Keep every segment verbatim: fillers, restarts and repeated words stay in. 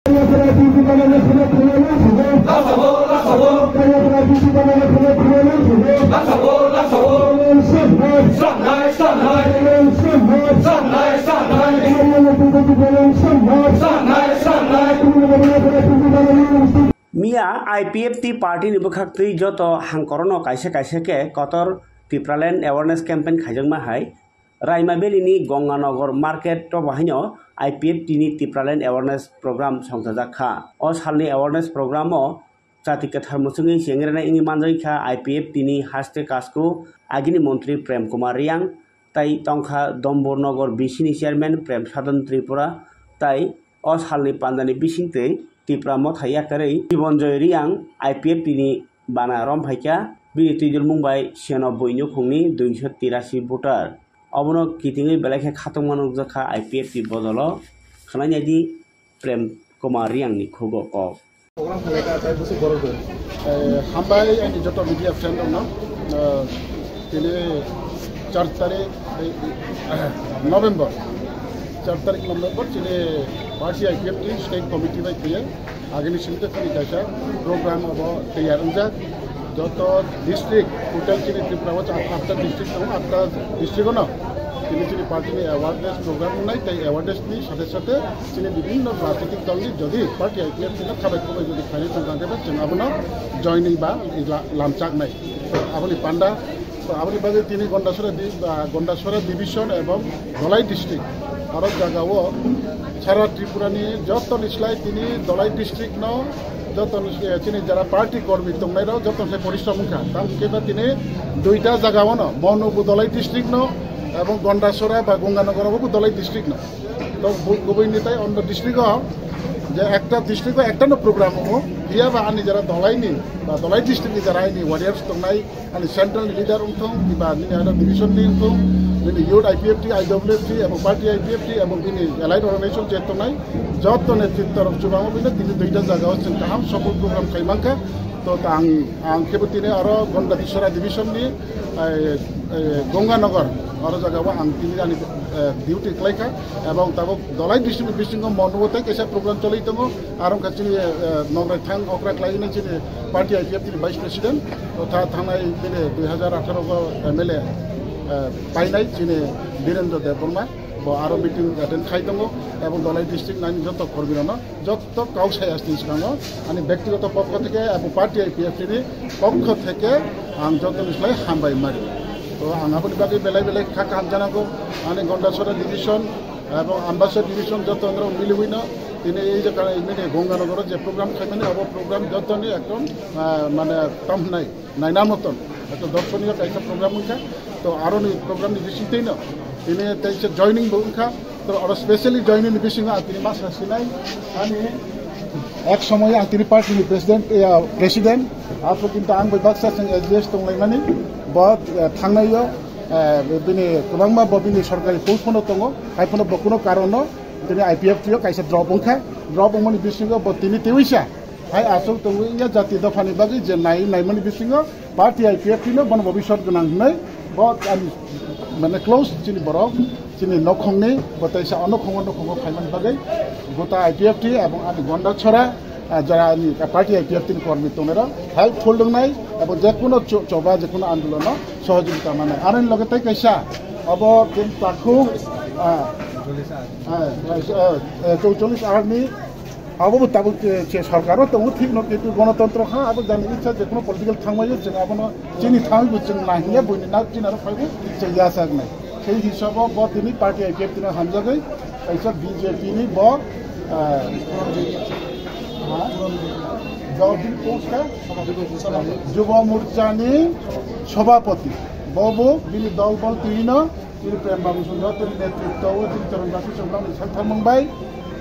Miya I P F T party ni bwkhak twi joto hangkorono kaisa kaisa khe kotor Tipraland awareness campaign khaijakma hai Raima Valley ni Gonganagar market o bahaino I P F T ni Tipraland awareness program songchajak kha. O salni awareness program o chati kwthar muchungwi chengrenai wngwi manjak kha I P F T ni haste kasku agini montri Prem Kumar Riang, tai tongkha Dombor Nogor B C ni chairman Prem Sadhan Tripura, tai o salni pandani bisingtwi Tipra Motha yakarwi Jibonjoy Riang I P F T ni bana romphaikha, bini twidulmung bai seno buino khungni duiso tirasi voter. Obono kitingwi belai khe khatungma nukjakha I P F T bodolo. Khwnainai di Prem Kumar Riang ni khugo kok. Program khwlaikha, tai busi borok rw. Eh, hambai ani joto media friend rokno, eh, tini char tarik, eh, November, char tarik November tini party I P F T state committee bai khlaiya. Agini simi tini kaisa program abo tiyar wngjak. Joto district, total chini Tripura o atta district tongo, atta district ono tini chini party ni awareness program wngnai, tai awareness ni sathe sathe chini bibhinno rajnitik dol ni jodi party I P F T no khabai khubai jodi khainai tongkha khe chwng abono joining ba la-, lamchaknai. Aboni panda, aboni bagwi tini Gondasora di-, ah, Gondasora division ebong Dholai district, aro jaga o sara Tripura ni joto ni slai tini Dholai district no joto ni, eh, chini jara party kormi tongnai rok joto ni slai porishrom wngkha. Tamo khe ba tini duita jaga o no, Monu bo Dholai district no, ebong Gondasora ba Gonganagar bo Dholai district no. To bu-, kubui ni tai ondo district o je ekta district o ekta no program o, phiya ba ani jara Dholai ni ba Dholai district ni jara ani warriors tongnai, ani central ni leader wngthung, kiba nini ada division ni wngthung, nini youth I P F T, I W F T, ebong party I P F T, ebong bini allied organization je tongnai, joto netrito rok chubangma bini tini duita jaga o chwng kaham sokol program khai mankha. To ta ang, ang khe bo tini aro Gondasora division ni, eh, eh, Gonganagar, aro jaga o ang tini ani, eh, duty khlai kha, ebong tabuk Dholai district ni bisingo Monu o tei kaisa program choli tongo. Aro wngkha chini, eh, nograi thang okra khlai hwnwi chini party I P F T ni vice president, o tha-, thangnai bini dui hazar atharo o M L A, eh, painai chini Birendra Debbarma, bo aro meeting attend khai tongo, ebong Dholai district nani joto kormi rokno joto kau sai hasteni swkango ani bektigoto pokho theke ebong party I P F T ni pokho theke ang joto ni slai hambai mari. To ang aboni bagwi belai belai kha kaham janago ani Gondasora division, Ebong Ambassa division joto ongrok miliwi no tini ei je kara imini Gonganagar o je program khaimani abo program joto ni ekdom, ah, mane tamhnai naina moton ekdom dorshoniyo kaisa program wngkha. To aroni program ni bisingtwi no tini teisa joining bo wngkha. To oro specially joining ni bisingo ang tini masa sinai ani ek somoy ang tini party ni president, eh, president, apro kintu ang bai baksa seng adjust tonglaimani bo, eh, thangnaio. Eh, bini kwbangma bo bini sorkari post phano tongo, hai phano bo kuno karon no bini I P F T o kaisa drop wngkha, drop wngmani bisingo bo tini tewisa hai aswk tongwi ya jati dophani bagwi je nai naimani bisingo party I P F T no bono bobiswt gwnang hwnwi bo ani mane close chini borok chini nokhongni bo teisa o nokhongo nokhongo phaimani bagwi gota I P F T ebong ani Gonda Chora ah, jara ni party I P F T ni kormi tongnai rok helpful wngnai, abo je kuno cho-, choba je kuno andolon no sohojogita manai. Aroni loge tei kaisa abo kin takhuk, ah, ah, ah, ah, chowchollis R ni abo bo tabuk, eh, se sorkar o tongo thik no, kintu gonotontro kha abo jani ichha je kuno political thangmai je chwng abono chini thangwi bo chwng nahiya buini nak chini aro phaibo chwng yachak nai. Sei hisabo bo tini party I P F T no hamjagwi kaisa B J P ni bo, ah, ha? Jobin post kha? Jubo Morcha ni Sobhapati. Bo bo bini dol bol twi no, bini Prem Babu Sundar tini netritwo o tini Charan Bhaskar Chakma ni santharmung bai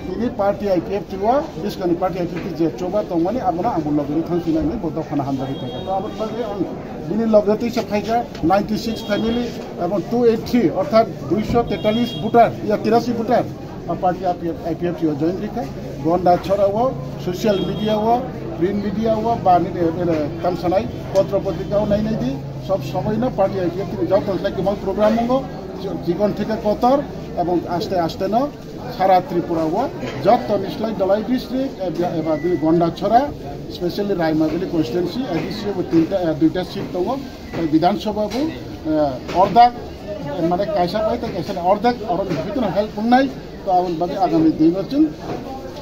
tini party I P F T o, biskani party I P F T je choba tongmani abono ang bo logwi thang sinai ni bo dophano hamjagwi thangkha. To aboni bagwi ang bini loge twi se phaikha ninety six family, Ebong two eight three orthat duiso tetalis voter, ya tirasi voter, a party I P F T o join rikha. Gonda Chora o, social media o, print media o, ba nini, nini tamsanai potro potrika o nai nai di, sob somoi no party I P F T ni jao tongthai kwbang program wngo, chikon theke kotor, ebong aste aste no Sara Tripura o joto ni slai Dhalai district eba, eba di Gondachora, specially Raimabili constituency, A D C bo tinta, eh, duita seat tongo, tei Bidhan Sabha bo, eh, ordak, eh, mane kaisa bai tei kaisa ni ordak, oro ni bhitino help wngnai, to aboni bagwi agami dino chwng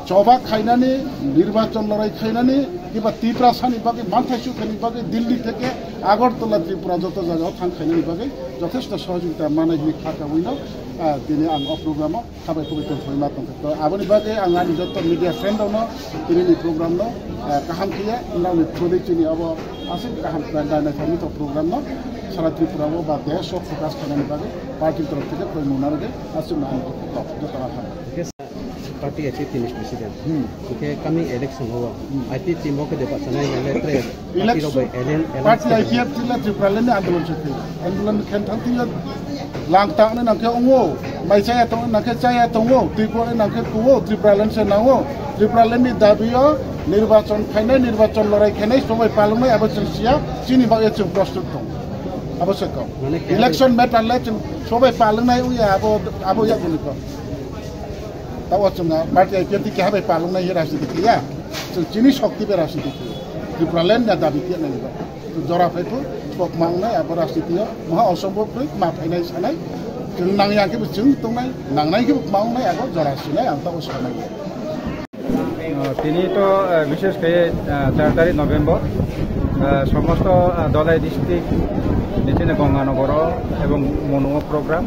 choba khainani, nirbachon lorai khainani, kiba Tiprasani bagwi manthai sukhaini bagwi Delhi theke Agartala Tripura joto jagao thang khainani bagwi jothesto sohojogita manai hwnwi kha kawino, ah, tini ang o programo khabai khubui tongthokma tongkha. To aboni bagwi ang ani joto media friend rokno tini ni program no, ah, kaham khiya, nrokni through chini abo aswk kaham khlai nai nai thangwi to program no sara Tripura o ba desh o focus khainani bagwi party ni torof theke khoi mona rwgwi aswk no ang joto rok. Party I P F T ni president. Hmm. Hingke coming election o Hmm. I P F T mo khe de bachanai nai le tre party Election, rok bai alliance, alliance party khe I P F T le Tripura le ni andolon se khe. Andolon khen thang thing lang tang ne nang khe ongo. Mai chaya tong nang khe chaya tongo. Twi ko nang khe kuo Tripura le se nango. Tripura le ni dabi o nirbachon khainai, nirbachon lorai khainai, sobai palungnai abo chwng siya, chini bagwi chwng prostut tong. Abo se kok. Mane khe Election matter le chwng sobai palungnai uya abo, abo ya guni ko. Tao chwng party I P F T keha bai palungnai rajniti khlaiya. Chwng chini shokti bai rajniti khlaiya. Tripura land na dabi khe nai ba. Jora phai phu kok mangnai abo rajniti o. Maha osombhob rwi ma phainai sanai. Chwng nangya khe bo chwng tongnai, nangnai khe bo mangnai abo jora sinai ang tao sanai. Ah, tini to, আহ, বিশেষ করে, আহ, চার তারিখ নভেম্বর, আহ, সমস্ত, আহ, ধলাই ডিস্ট্রিক্ট, যেখানে গঙ্গানগর এবং মনুয়া programme,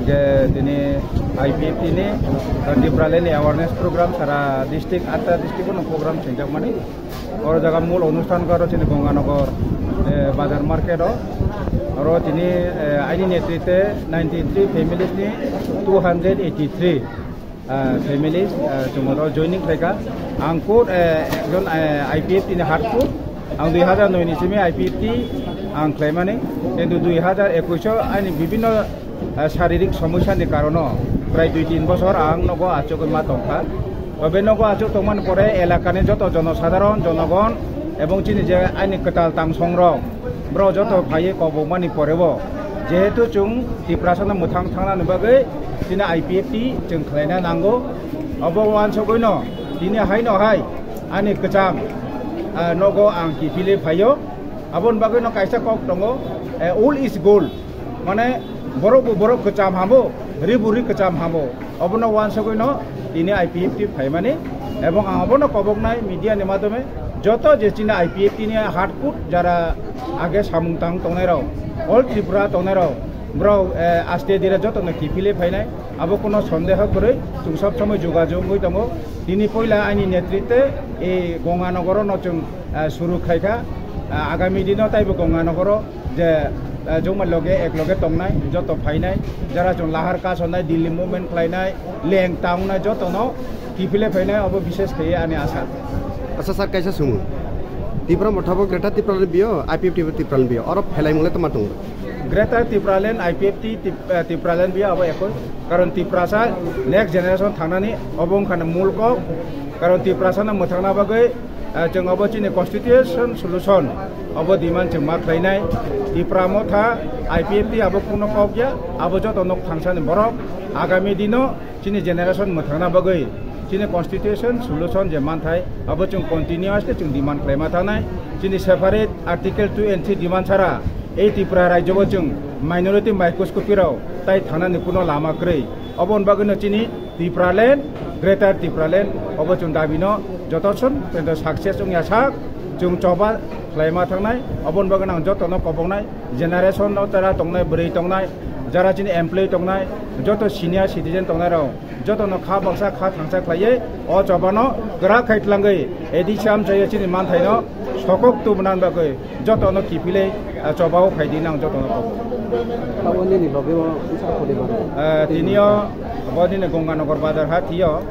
যে tini I P F T ni, আহ, Tipraland awareness program সারা ডিস্ট্রিক্ট, আটটা ডিস্ট্রিক্ট কোনো প্রোগ্রাম চিন্তা মানে, ওর জায়গা মূল অনুষ্ঠান করো চিনি গঙ্গানগর, এ, বাজার মার্কেটও, আরও tini, এ, আইনি নেতৃত্বে ninety three families ni two hundred eighty three, ah, families, ah, chwng oro joining khlaikha. Ang kut, eh, ekjon, eh, I P F T ni hard kut. Ang dui hazar noi ni simi I P F T ang khlaimani. Kintu dui hazar ekush o ani bibhinno, eh, sharirik somosya ni karono prai dui tin bochor ang nogo achugwi ma tongkha. Tobe nogo achuk tongmani pore elakani joto jonosadharon, jonogon ebong chini je ani kwtal tangsongrok, borok joto phaiwi kobokmani porebo, jehetu chwng Tiprasano mwthang thangnani bagwi chini I P F T chwng khlaina nango. Obo uansugwino tini haino hai ani kwcham, ah, nogo ang kiphilwi phaio. Aboni bagwino kaisa kok tongo, eh, old is gold. Mane borok bo borok kwcham hamo, ri bo ri kwcham hamo. Obono uansugwino tini I P F T phaimani, ebong ang obono koboknai media ni madhyome joto je chini I P F T ni hard kut jara age samung tang tongnai rok, all Tripura tongnai rok, borok, eh, aste dire jotono kiphilwi phainai, abo kuno sondeho kwrwi, chwng sob somoi jogajog wngwi tongo. Tini poila ani netritwe, eh, Ganga Nogoro no chwng, eh, suru khaikha, eh, agami dino taibo Ganga Nogoro je, eh, jongma loge ek loge tongnai, joto phainai, jara chwng lahar kasonai, Delhi movement khlainai, leng tangnai, jotono kiphilwi phainai, obo bishes khaiwi ani asa. Acha sir, kaisa sumu. Tipra Motha bo Greater Tipraland bio, I P F T bo Tipraland bio. Oro phelai mole tama tongo. Greater Tipraland, I P F T, Tip-, eh, Tipraland bio abo ekoi. Karon Tiprasa next generation thangnani obo wngkha mul kok. Karon Tiprasano mwthangna bagwi, eh, chwng obo chini constitution solution obo demand chwng ma khlainai. Tipra Motha, I P F T abo kuno kok ya, abo joto nok thangsani borok. Agami dino chini generation mwthangna bagwi chini constitution solution je manthai abo chwng continuously chwng demand khlaima thangnai. Chini separate article two and three demand sara ei Tripura rajyo bo chwng minority microscopy rok tai thangnani kuno lama kwrwi. Oboni bagwino chini Tipraland, Greater Tipraland, obo chwng dabino joto son pento success wngya sak, chwng choba khlaima thangnai, oboni bagwino ang jotono koboknai, generation no jara tongnai, bwrwi tongnai, jara chini employee tongnai, joto senior citizen tongnai rok, jotono kha baksa kha thangsa khlaiwi o chobano kwrak khai tlangwi A D C amchaiyo chini manthaino sokok tubunani bagwi jotono kiphilwi, ah, chobao phaidi nang jotono kok. Abo nini loge o bwsa kholi mano? Ah, tinio bo nini Gonganagar bazar ha thio,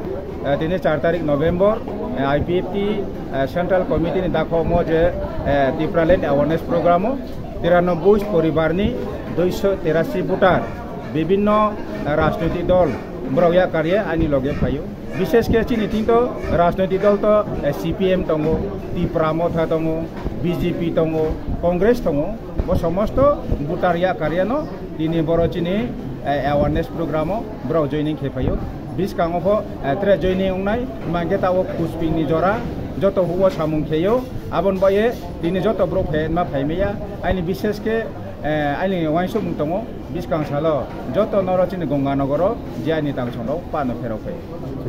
ah, tini char tarik November, ah, I P F T, ah, Central Committee ni dakhomo je, ah, Tipraland Awareness Program o tiranoboi poribar ni duiso terasi voter bibhinno, ah, rajnoitik dol borok yakarye ani loge phaio. Bishesh khe chini thing to rajnoitik dol to, eh, C P M tongo, Tipra Motha tongo, B J P tongo, Congress tongo. Bo somosto voter ya karyano tini boro chini, eh, awareness program o borok joining khe phaio. Biskango pho, eh, tre joining wngnai, hwnkhe tabuk kusping ni jora, joto huo samung kheyo, aboni baye tini joto borok phaima phaimaya, aini bishesh khe, eh, aini uansukmung tongo, biskang salo joto noro chini Ganga Nogoro J I ni tang songrok pano pherok phaio.